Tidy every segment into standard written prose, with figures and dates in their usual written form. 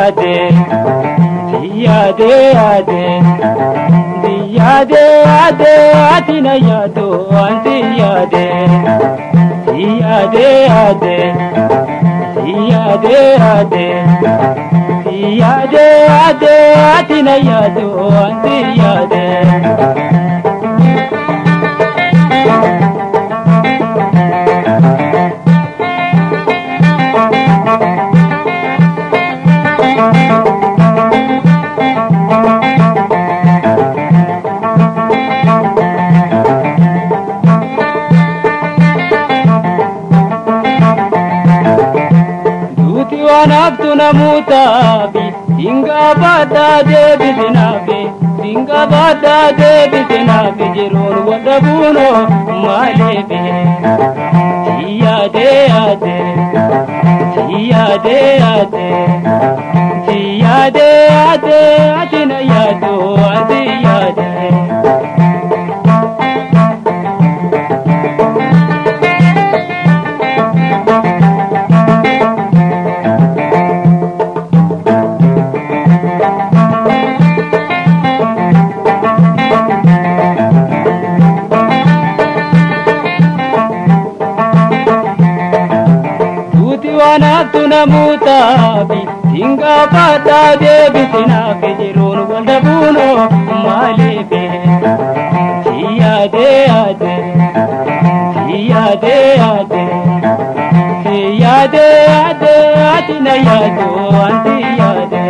yaade yaade yaade yaade yaade ati na yaado anti yaade yaade yaade yaade yaade yaade yaade ati na yaado anti yaade. Wanaftu namutabi singa bada deebisinafi singa bada deebisinafi jiruun wadabuuno maalifi siyaade yaade siyaade yaade siyaade yaade ati na yaado ati yaade. Wanaftu namutabi singa bada deebisinafi jiruun wadabuuno maalifi siyaade yaade siyaade yaade siyaade yaade ati na yaado anti yaade.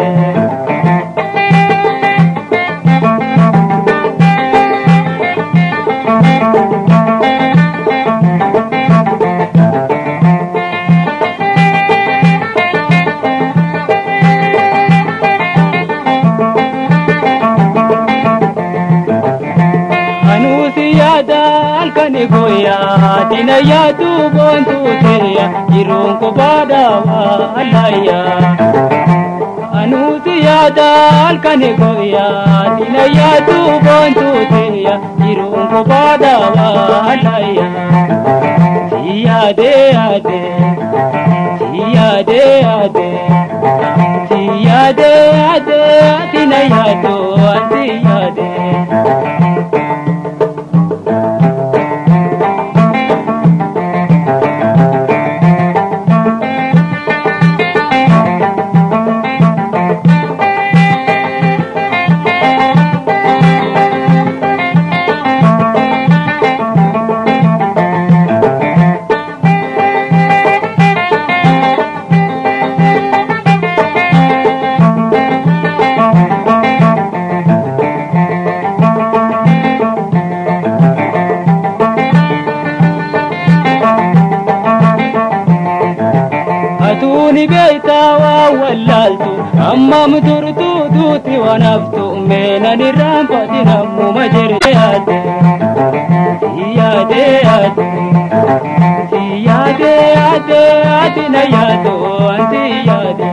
Halkani guyyaa tina yaadu boontuu teeya jiruun kophaadha wallaayya. Anuusi yaada halkani guyyaa tina yaadu boontuu teeya jiruun kophaadha wallaayya. Siyaade yaade siyaade yaade siyaade yaade tina yaadu ati yaade. Atuuni beektaa waa wallaaltu ammam turtu duuti wanaftu meenan irraanfati nammuma jirte yaade yaade yaade yaade yaade ati na yaado anti yaade.